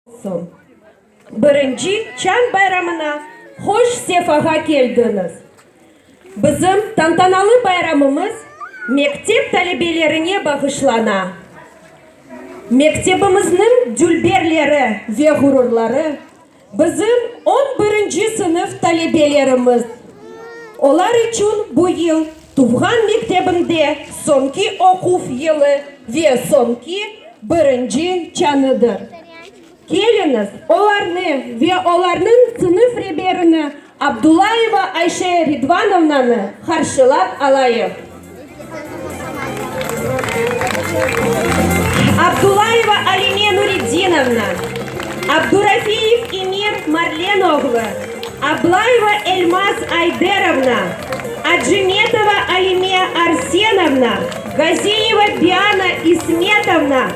Olsun. Birinci Çan bayramına hoş sefağa keldiñiz! Bizim tantanalı bayramımız mektep talebelerine bağışlana. Mektebimizniñ dülberleri ve ğururları bizim on birinci sınıf talebelerimiz. Olar içün bu yıl tuvğan mektebinde soñki oquv yılı ve soñki birinci çanıdır. Keliñiz, olarnı ve olarnıñ sınıf reberini Abdullayeva Ayşe Ridvanovnanı qarşılap alayıq. Abdullayeva Alime Nuretdinovna, Abdurafiyev Emir Marlen oğlu, Ablayeva Elmaz Ayderovna, Acimetova Alime Arsenovna, Gaziyeva Biana İsmetovna,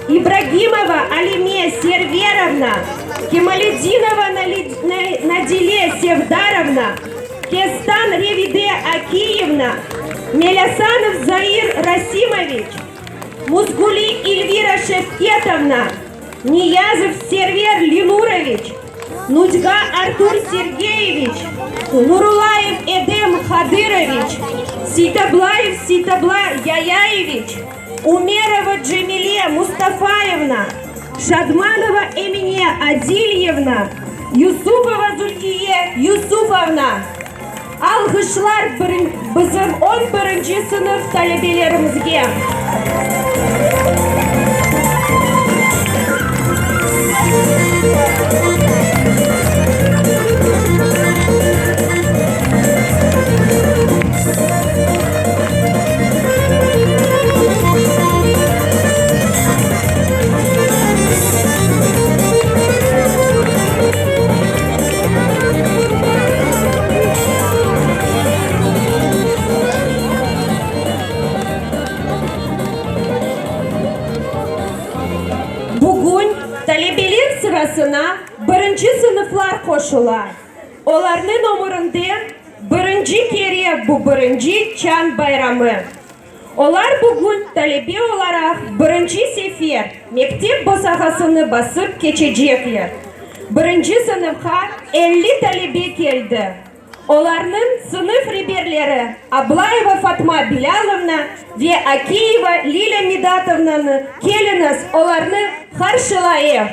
İbragimova Alime Serverovna, Kemaledinova Nadile Sevdarovna, Kestan Revide Akiyevna, Melâsanov Zair Rasimoviç, Muzguli İlvira Şevketovna, Niyazov Server Lenuroviç, Nudga Artur Sergeyeviç, Nurulayev Edem Hadıroviç, Seytablayev Seytabla Yayayeviç, Umerova Cemile Mustafayevna, Şadmanova Emine Adilyevna, Yusupova Zulfiye Yusufovna. Alğışlar bizim on birinci sınıf talebelerimizge! Bugün talebeler sırasına birinci sınıflar qoşula. Olarnıñ ömürinde birinci kere bu birinci çan bayramı. Olar bugün talebe olaraq birinci sefer mektep bosağasını basıp keçecekler. Birinci sınıfqa 50 talebe keldi. Olarnıñ sınıf reberleri Ablayeva Fatma Bilâlovna ve Akiyeva Lilâ Midatovnanı keliñiz, olarnı qarşılayıq.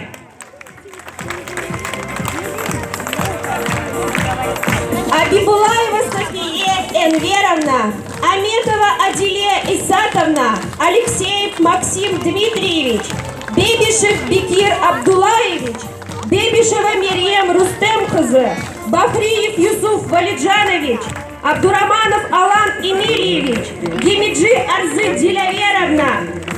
Abibulayeva Safiye Enverovna, Ametova Adile İsatovna, Alekseyev Maksim Dmitriyeviç, Bebişev Bekir Abdullayeviç, Bebişeva Meryem Rustem qızı, Bahriyev Yusuf Valicanoviç, Abduramanov Alan Emilyeviç, Gemeci Arzı Dilâverovna,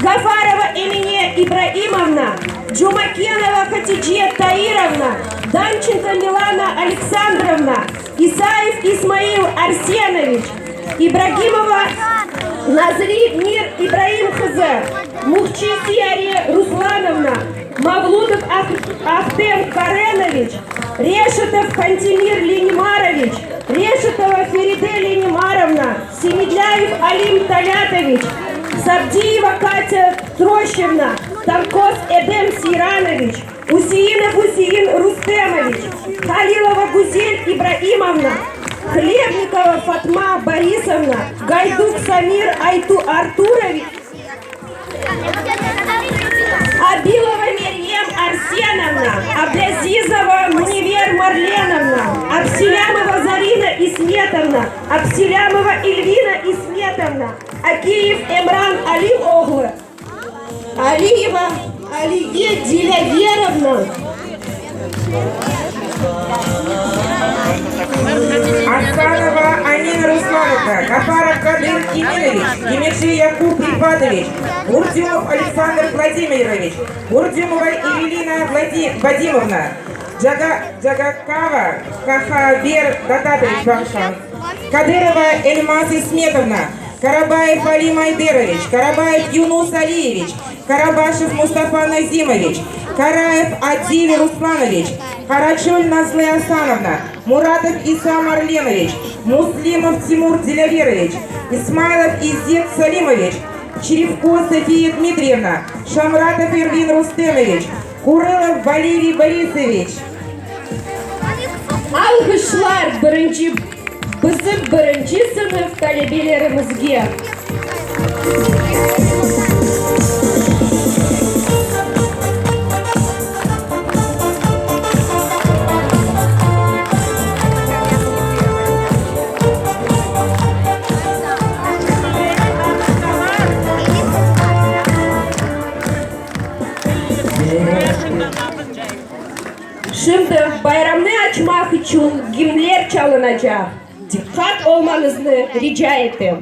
Gafarova Emine İbraimovna, Cumakenova Hatice Tairovna, Dançenko Milana Aleksandrovna, İsayev İsmail Arsenoviç, İbragimova Nazri Mir İbraim qızı, Muhçi Siyare Ruslanovna, Mavludov Ahtem Karenoviç, Reşitov Kantemir Lenimaroviç, Reşitova Feride Lenimarovna, Semedlâyev Alim Talâtoviç, Sabdiyeva Katâ Troşevna, Tarkoz Edem Seyranoviç, Üseinov Üsein Rustemoviç, Halilova Güzel İbraimovna, Hlebnikova Fatma Borisovna, Gayduk Samir Arturoviç, Abilova Meryem Arsenovna, Ablâzizova Münevver Marlenovna, Abselâmova Zarina İsmetovna, Abselâmova Elvina İsmetovna, Akiyev Emran Ali oğlu, Aliyeva Aliye Dilâverovna. Asanova Amina Ruslanovna, Gafarov Kadir Eminoviç, Gemeci Yakub Rifatoviç, Gurdümov Aleksandr Vladimiroviç, Gurdümova Evelina Vadimovna, Cagakava Kahaber Datatoviç bağışlañız, Kadırova Elmaz İsmetovna, Karabayev Alim Ayderoviç, Karabayev Yunus Aliyeviç, Karabaşev Mustafa Nazimoviç, Karayev Adil Ruslanoviç, Karaçöl Nazlı Asanovna, Muratov İsa Marlenoviç, Muslimov Timur Dilâveroviç, İsmailov İzzet Salimoviç, Çerevko Sofiya Dmitriyevna, Şamratov Ervin Rustemoviç. Kurılov Valeriy Borisoviç. Alğışlar birinci bizim birinci sınıf talebelerimizge! Şimdi bayramnı açmaq içün gimnler çalınacaq. Diqqat olmañıznı rica etem.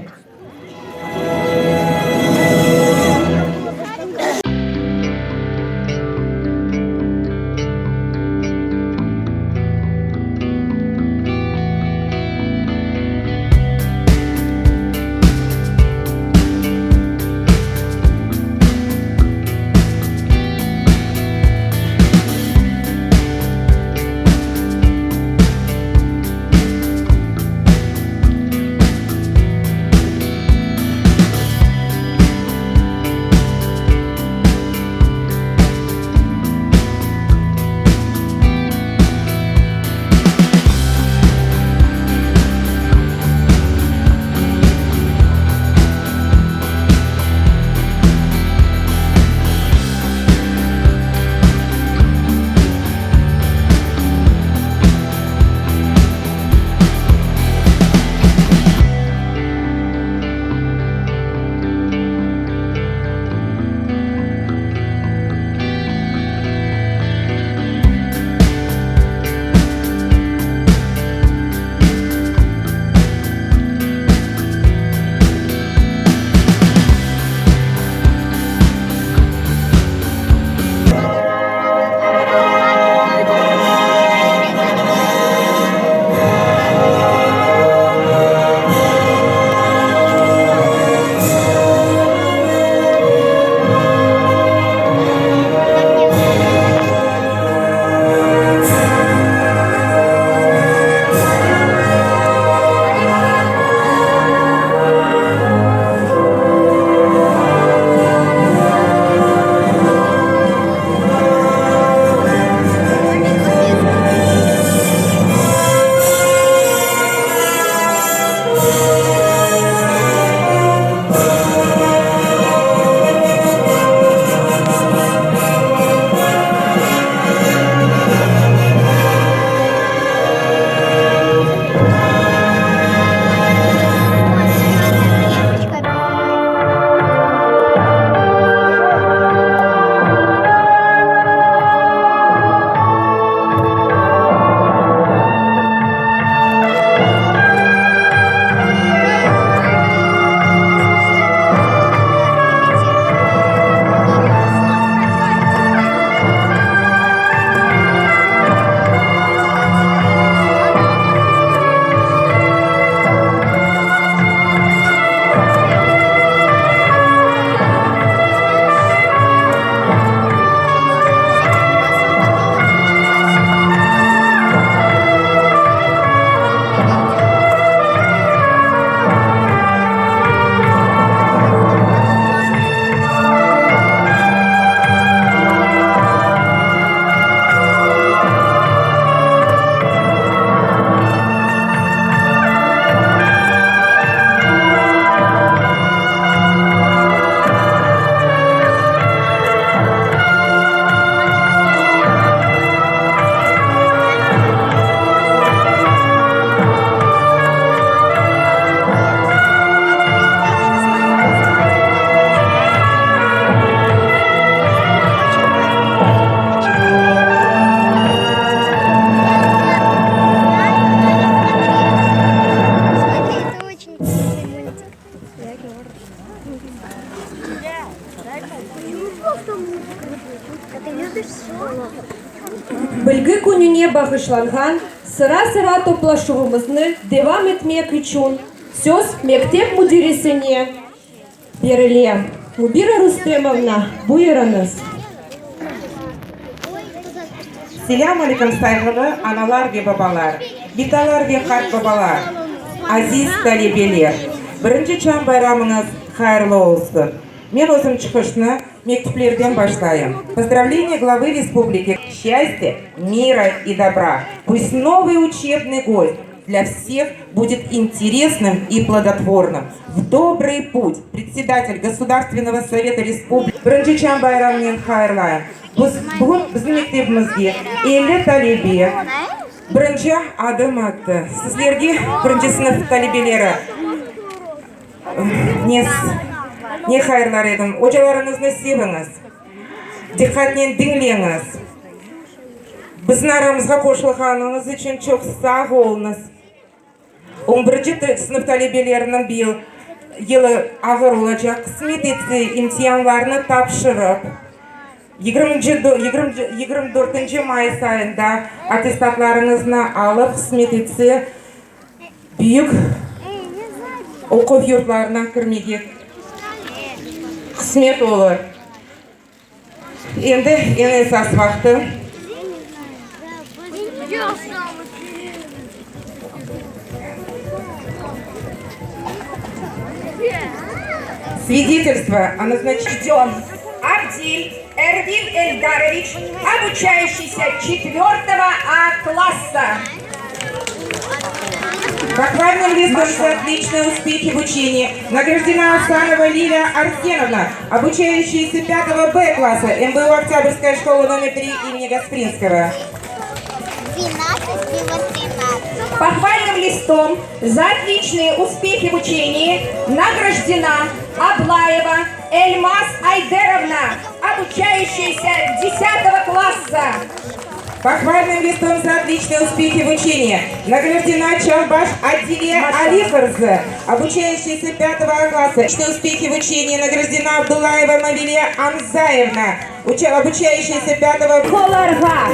Bilgi kününe bağışlanğan sıra-sıra toplaşuvımıznı devam etmek içün söz mektep müdirisine berile. Mübira Rustemovna, buyurıñız. Selâm aleyküm, sayğılı analar ve babalar, bitalar ve qartbabalar, aziz talebeler! Birinci çañ bayramıñız hayırlı olsun! Men özüm çıqışnı. Mektüplerden başlayım. Поздравление главы республики. Счастья, мира и добра. Пусть новый учебный год для всех будет интересным и плодотворным. В добрый путь! Председатель Государственного совета республики. Birinci çañ bayramınen hayırlayım. Biz bugün bizim mektebimizge 50 talebe birinci adım attı. Sizlerge, birinci sınıf talebeleri, ne, ne hayırlar edim? Ocalarıñıznı seviñiz, diqqatnen diñleñiz. Bizim aramızğa qoşulğanıñız içün çoq sağ oluñız. 11 sınıf talebeleriniñ bir yılı ağır olacaq. Qısmet etse, imtianlarnı tapşırıp, 24 mayıs ayında attestatlarıñıznı alıp, qısmet etse, büyük oquv yurtlarına kirmege qısmet olur. Endi eñ esas vaqtı. Свидетельство о назначении. Абдиль Эрвин Эльдарович, обучающийся 4 А класса. Похвальным листом за отличные успехи в учении награждена Асанова Лилия Арсеновна, обучающаяся 5 Б класса МБУ «Октябрьская школа номер 3» имени Гаспринского. 12 было 13. Похвальным листом за отличные успехи в учении награждена Аблаева Эльмас Айдеровна, обучающаяся 10 класса. Похвальным листом за отличные успехи в учении награждена Чалбаш Адиле Алихарзе, обучающаяся 5 класса. Отличные успехи в учении награждена Абдулаева Мавилия Амзаевна, обучающаяся 5 Olarğa.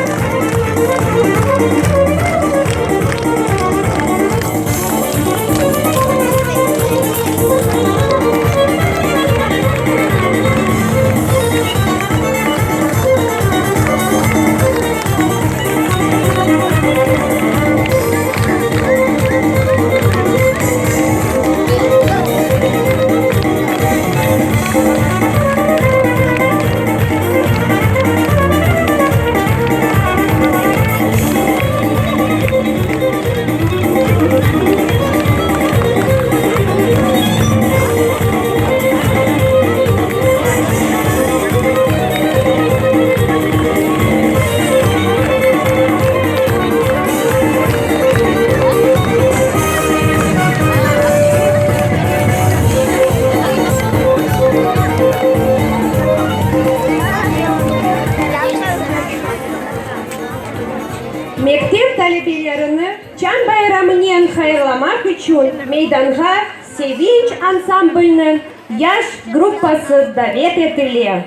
Mektep talebelerini çañ bayramınen hayırlamaq içün meydanğa Sevinç ansambliniñ yaş gruppası davet etile.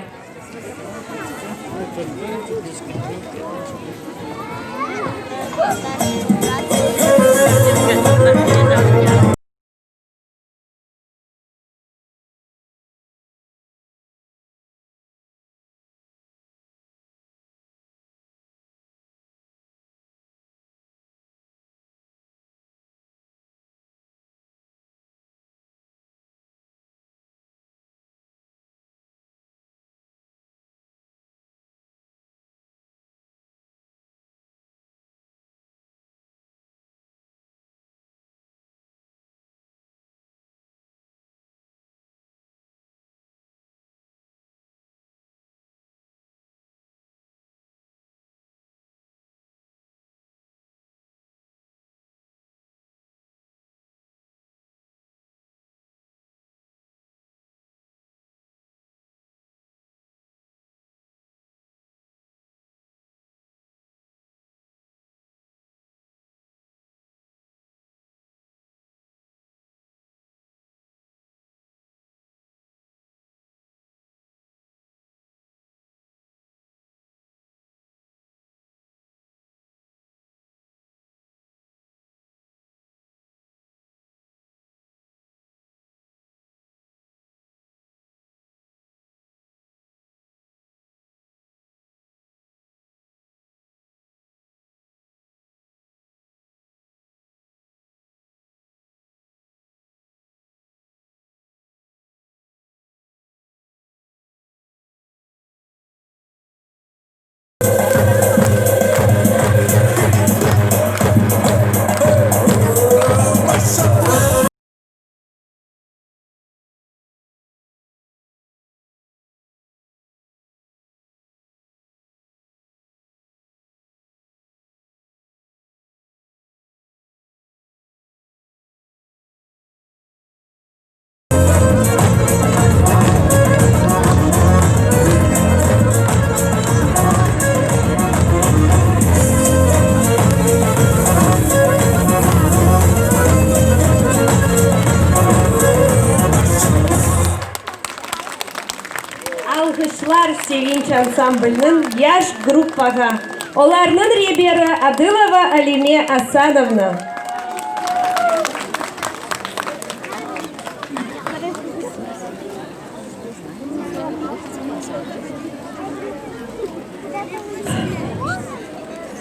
Sevinç ansamblniñ yaş gruppağa, olarnıñ reberi Adılova Alime Asanovna.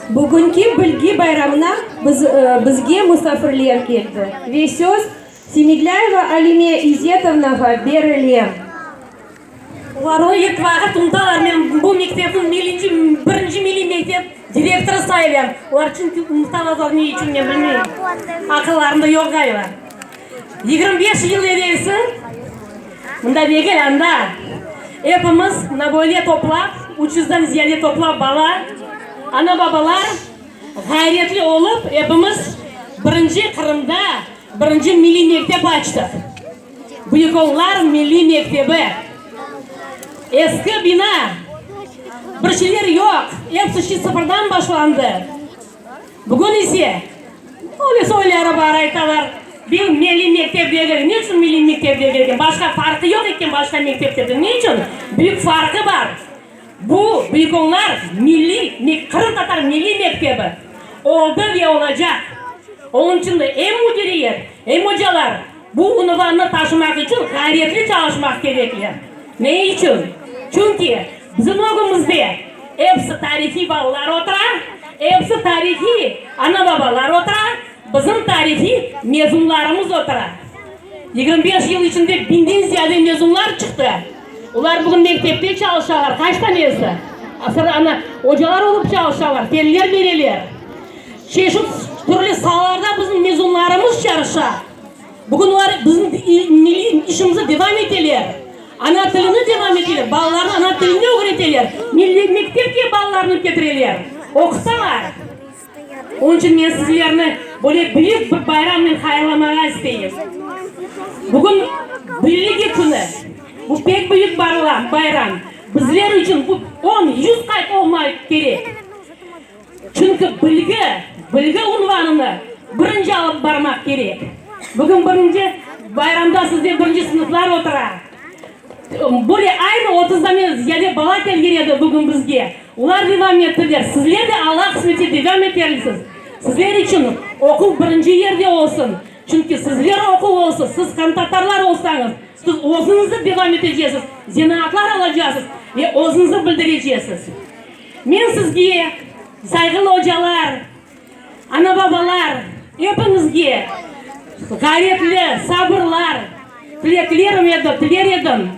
Bugünki Bilgi bayramına biz, bizge musafirler keldi ve söz Semedlâyeva Alime İzetovnağa berile. Olar o ilk vaqıt unutalar, men bu mektepniñ milinci, birinci milliy mektep direktorı sayılam. Olar çünki unutalar, ne içün men bilmeyim. Aqıllarında yoq ğaliba. 25 yıl evelsi, mında degil, anda, epimiz mına böyle toplap, üç yüzden ziyade toplap bala, ana-babalar ğayretli olıp, epimiz birinci Qırımda birinci milliy mektep açtıq. Büyükoğullar milliy mektebi. Eski bina, bir şeyler yoq, episi şey sıfırdan başlandı. Bugün ise, öyle soyları bar, aytalar, bir milliy mektep degil. Ne içün milliy mektep degil eken? Başqa farqı yoq eken başqa mekteplerden. Ne içün? Büyük farqı bar. Bu, Büyükoğullar milliy, qırımtatar milliy mektebi oldı ve olacaq. Onıñ içün de em müdiriyet, em ocalar bu unvannı taşımaq içün ğayretli çalışmaq kerekler. Ne içün? Çünki bizim ögümizde episi tarihiy balalar otura, episi tarihiy ana-babalar otura, bizim tarihiy mezunlarımız otura. 25 yıl içinde biñden ziyade mezunlar çıqtı. Olar bugün mektepte çalışalar, qaç tanesi? Ana, ocalar olıp çalışalar, fenler bereler. Çeşit türlü saalarda bizim mezunlarımız çalışa. Bugün olar bizim milliy işimizni devam eteler. Ana tilini devam eteler, balalarnı ana tiline ögreteler, milliy mektepke balalarnı ketireler, oqutalar. Onıñ içün men sizlerni böyle büyük bir bayramnen hayırlamağa isteyim. Bugün Birligi künü, bu pek büyük bayram. Bizler içün bu on, yüz qat olmaq kerek. Çünki bilgi, bilgi unvanını birinci alıp barmaq kerek. Bugün birinci bayramda sizde birinci sınıflar otura. Böyle aynı otuzdan ziyade bala kelgen edi bugün bizge. Olar devam ettiler. Sizler de Alla qısmetse devam etersiz. Sizler içün oquv birinci yerde olsun. Çünki sizler oquv olsa, siz qırımtatarlar olsañız, siz özüñizni devam etecesiz, zenaatlar alacasız ve özüñizni bildirecesiz. Men sizge, sayğılı ocalar, ana-babalar, epiñizge ğayretli, sabırlar tileklerim edi, tiler edim.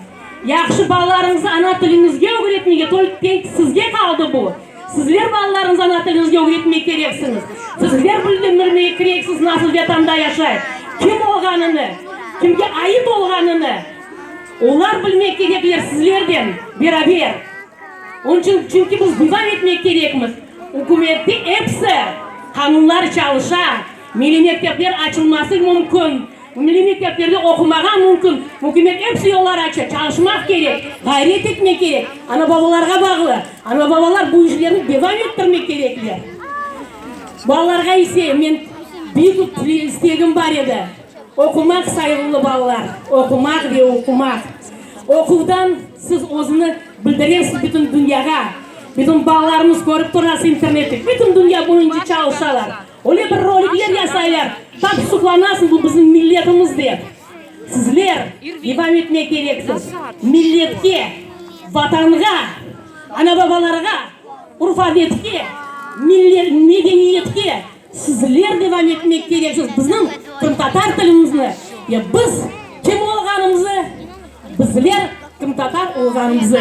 Yahşı balalarıñıznı ana tiliñizge ögretmege tek sizge qaldı bu. Sizler balalarıñıznı ana tiliñizge ögretmek kereksiñiz. Sizler bildirmek kereksiz nasıl Vatanda yaşay, kim olğanını, kimge ait olğanını. Olar bilmek kerekler sizlerden beraber. Onıñ içün, çünki biz devam etmek kerekmiz. Ükümette episi qanunlar çalışa, milliy mektepler açılması mümkün, milliy mekteplerde oqumağa mümkün. Ükümet episi yollar aça, çalışmaq kerek, ğayret etmek kerek. Ana-babalarğa bağlı, ana-babalar bu işlerni devam ettirmek kerekler. Balalarğa ise men büyük istegim bar edi, oqumaq, sayğılı balalar, oqumaq ve oqumaq. Oquvdan siz özüni bildiresiz bütün dünyağa. Bizim balalarımız körip turasız internette, bütün dünya boyunca çalışalar. Öyle bir rolikler yasaylar, tap suqlanasıñ bu bizim milletimiz dep. Sizler devam etmek kereksiz. Milletke, Vatanğa, ana-babalarğa, urf-adetke, medeniyetke sizler devam etmek kereksiz. Bizim qırımtatar tilimizni ve biz kim olğanımızı, bizler qırımtatar olğanımızı.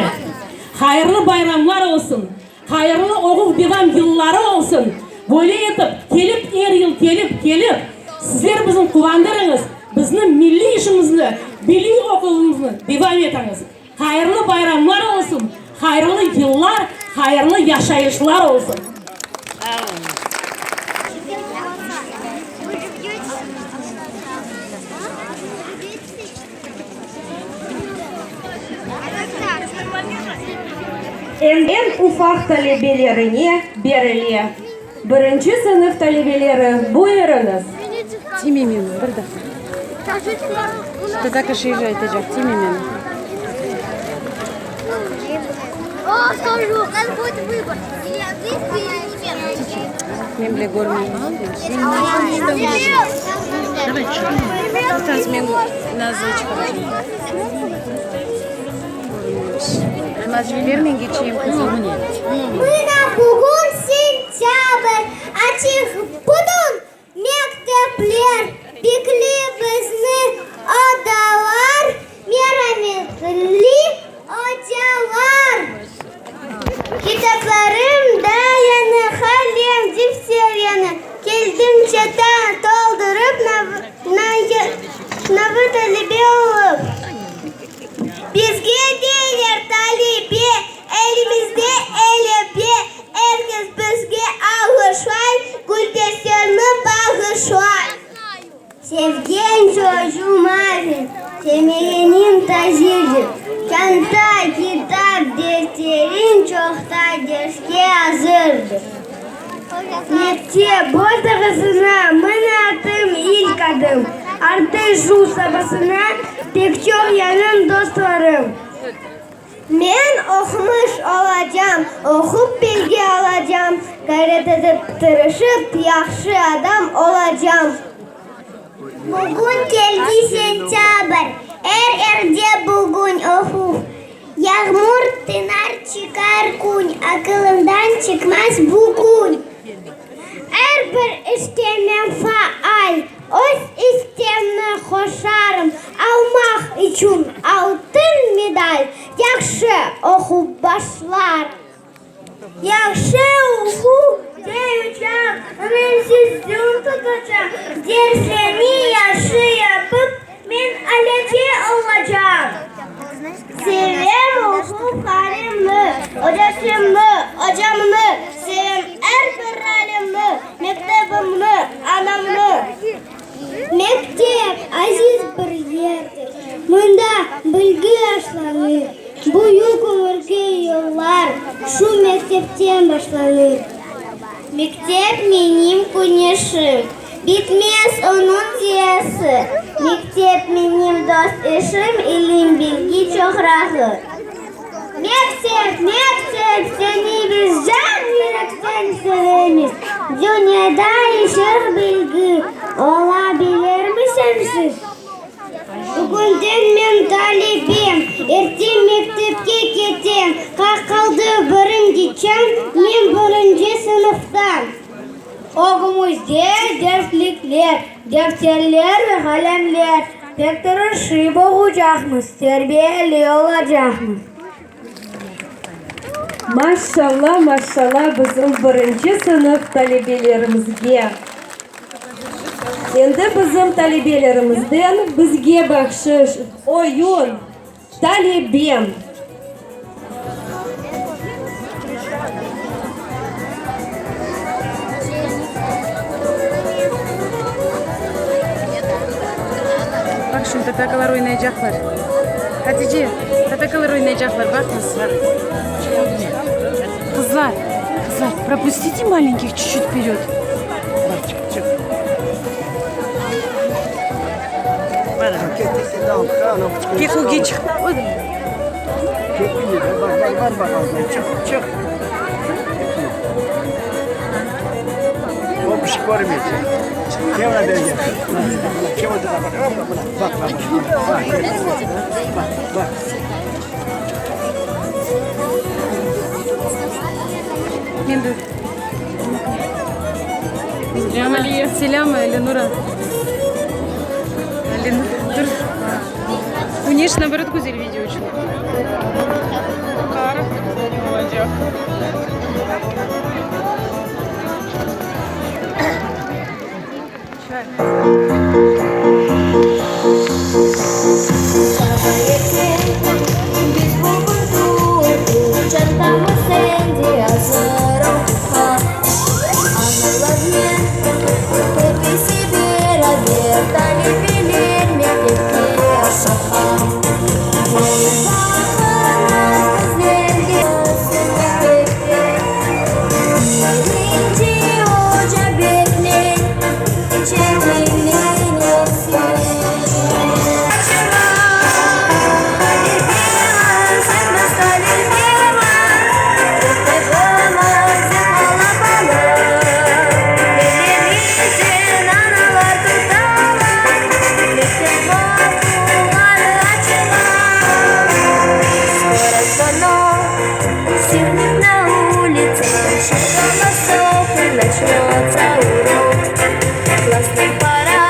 Hayırlı bayramlar olsun, hayırlı oquv devam yılları olsun. Böyle etip, kelip er yıl kelip, kelip, sizler bizni quvandırıñız, bizni milliy işimizni, milliy oquvımıznı devam etiñiz. Hayırlı bayramlar olsun, hayırlı yıllar, hayırlı yaşayışlar olsun! Eñ ufaq talebelerine berile. Birinci sınıf talebeleri, buyurıñız! Men bile körmeyim. Mına bugün sentâbr, açıq bütün mektepler, bekley bizni odalar, merametli ocalar. Kitaplarım da yañı, qalem, defter yañı, Keldim çanta toldurıp, navı talebe olıp. Bizge deyler talebe, elimizde elifbe, Er kes bizge alğışlay, güldesteni bağışlay. Sevgen çocuğum aferin, sevmegenim tazirdir. Çanta, kitap, defterin çoqta derske azırdır. Mektep bosağasına mına attım ilk adım. Artı şu sabasına pek çoq yañı dostlarım. Men oqumış olacam, oqup bilgi alacam, ğayret etip, tırışıp, yahşı adam olacam. Bugün keldi sentâbr, er erde bugün oquv. Yağmur tınar, çıqar kün, aqılımdan çıqmaz bu kün. Er bir işte men faal, öz istemni qoşarım, Almaq içün altın medal, yahşı oqup başlarım. Yahşı oqu, dey ocam, ömürsiz yol tutacam, Derslerni yahşı yapıp, men alâcı olacam. Sevem oquv alimni, ocasımnı, ocamnı, Sevem er bir alimni, mektebimni, anamnı. Mektep, aziz bir yerdir, mında bilgi aşlanır, Büyük ömürge yollar şu mektepten başlanır. Mektep menim küneşim, bitmez onıñ ziyası, Mektep menim dost-eşim, ilim-bilgi çoqrağı. Mektep, mektep, seni biz can-yürekten sevemiz, Dünyada ışıq bilgi ola bilirmi sensiz? Bugünden men talebem, erte mektepke ketem, Qaldı birinci çañ, men birinci sınıftam. Ögümizde derslikler, defterler ve qalemler, Pek tırışıp oqucaqmız, terbiyeli olacaqmız. Maşşalla, maşşalla bizim birinci sınıf talebelerimizge! Endi bizim talebelerimizden bizge bahşış, oyun, Talebem! Baq şimdi tatakalar oynaycaqlar. Hatice, tatakalar oynaycaqlar, baqıñız. Qızlar, qızlar, propustите маленьких чуть-чуть вперед. Pek ögge çıq. Selâm, Lenura. Dur. Küneş, naoborot, güzel video içün. Начнется урок. Классным пора,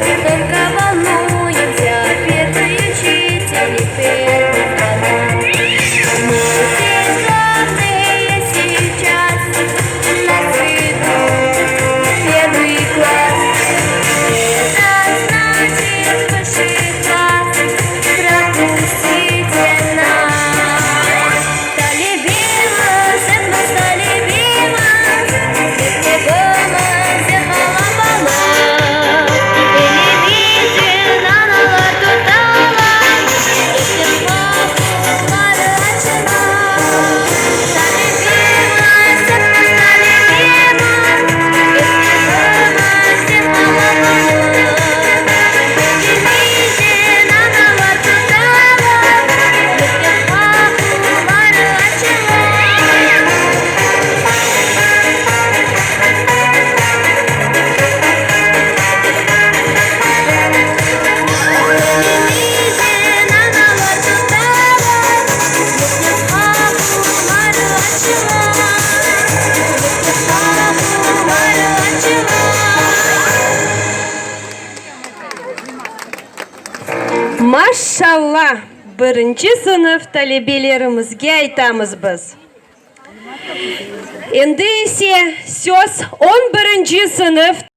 только волнуемся, Первый учитель и первый звонок. Мы здесь главные сейчас, нас ведут в первый класс. Это значит высший класс, пропустите нас. Talebemiz, biz talebemiz, Mektebimizde qalabalıq. Elimizden analar tutalar, Mektep qapuları açıla. Talebemiz, biz talebemiz, Mektebimizde qalabalıq. Elimizden analar tutalar, Mektep qapuları açıla. Elimizden analar tutalar, Mektep qapuları açıla. Mektep qapuları açıla. Maşalla, birinci sınıf talebelerimizge aytamız biz. Endi ise söz 11 sınıf.